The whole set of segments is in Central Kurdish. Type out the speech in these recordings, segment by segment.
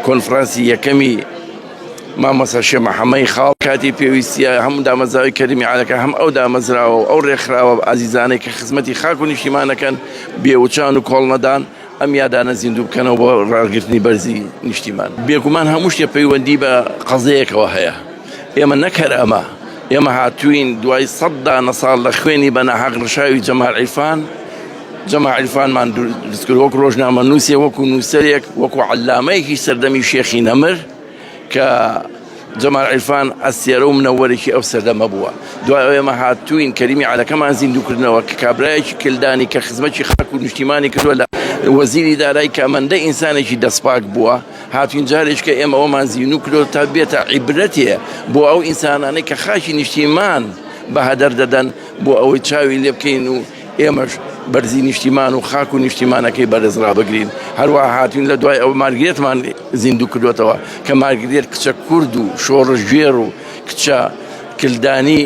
کۆنفرانسی یەکەمی مامۆستا شێخ محەممەی خاڵ کاتی پێویستیە هەم دامەزراوی کەریمی عالەکە هەم ئەو دامەزراوە و ئەو ڕێکخراوە ئازیزانەی کە خزمەتی خاک و نیشتیمانەکەن بێوچان و کۆڵنەدان ئەم یادانە زیندوو بکەنەوە بۆ ڕاگرتنی بەرزی نیشتیمان. بێگومان هەموو شتێ پەیوەندی بە قەزەیەکەوە هەیە. ئێمە نەک هەر ئەمە، ئێمە هاتووین دوای سەد دانە ساڵ لە خوێنی بە ناحەق ڕشاوی جەمال عیرفان، جەمال عیرفانمان دروست کرد وەک ڕۆژنامەنووسێ، وەکو نووسەرێک، وەکو عەلامەیەکی سەردەمی شێخی نەمر کە جەمال عیرفان ئەستێرە و منەوەرێکی ئەو سەردەمە بووە. دوای ئەوە ئێمە هاتووین کەریمی عەلەکەمان زیندوو کردنەوە کە کابرایەکی کلدانی کە خزمەتی خاک و نیشتیمانی کردووە لە وەزیری دارایی کە ئەمەندە ئینسانێکی دەستپاک بووە هاتوین جارێککە ئێمە ئەومان زیندوو کردەوە تا بێتە عیبرەتێ بۆ ئەو ئینسانانەی کە خاکی نیشتیمان بە هەدەر دەدەن بۆ ئەوەی چاوی لێ بکەین و ئێمەش بەرزی نیشتیمان و خاک و نیشتیمانەکەی بەرز ڕابگرین. هەروەها هاتوین لە دوای ئەوە مارگرێتمان زیندوو کردوێتەوە کە مارگرێت کچە کورد و شۆڕشگێڕ و کچە کلدانی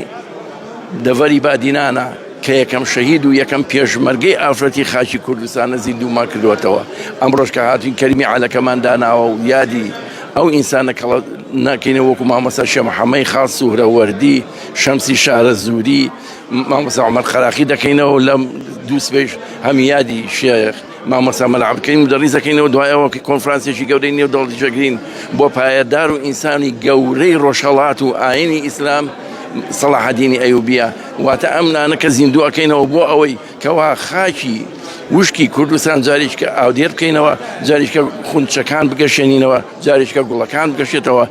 دەڤەری بادینانە کە یەکەم شەهید و یەکەم پێشمەرگەی ئافرەتی خاکی کوردستانە زیندوومان کردوێتەوە. ئەمڕۆش کە هاتوین کەریمی عەلەکەمان داناوە و یادی ئەو ئینسانە کەڵە ناکەینەوە وەکو مامۆستا شێخ محەممەی خاڵ سوهرەوەردی، شەمسی شارەزووری، مامۆستا عومەر قەراخی دەکەینەوە لەم دوو سبەیش هەم یادی شێخ مامۆستا مەلا عەبدولکەریم مودەڕیس دەکەینەوە دوای ئەوە کە کۆنفرانسێکی گەورەی نێودەوڵەتی دەگرین بۆ پایەدار و ئینسانی گەورەی ڕۆژهەڵات و ئاینی ئیسلام سەڵاحەدینی ئەیوبیە واتە ئەم نانە کە زیندوو ئەکەینەوە بۆ ئەوەی کەوا خاکی وشکی کوردستان جاریشکە ئاودێر بکەینەوە جاریشکە خونچەکان بگەشێنینەوە جاریشکە گوڵەکان بگەشێتەوە.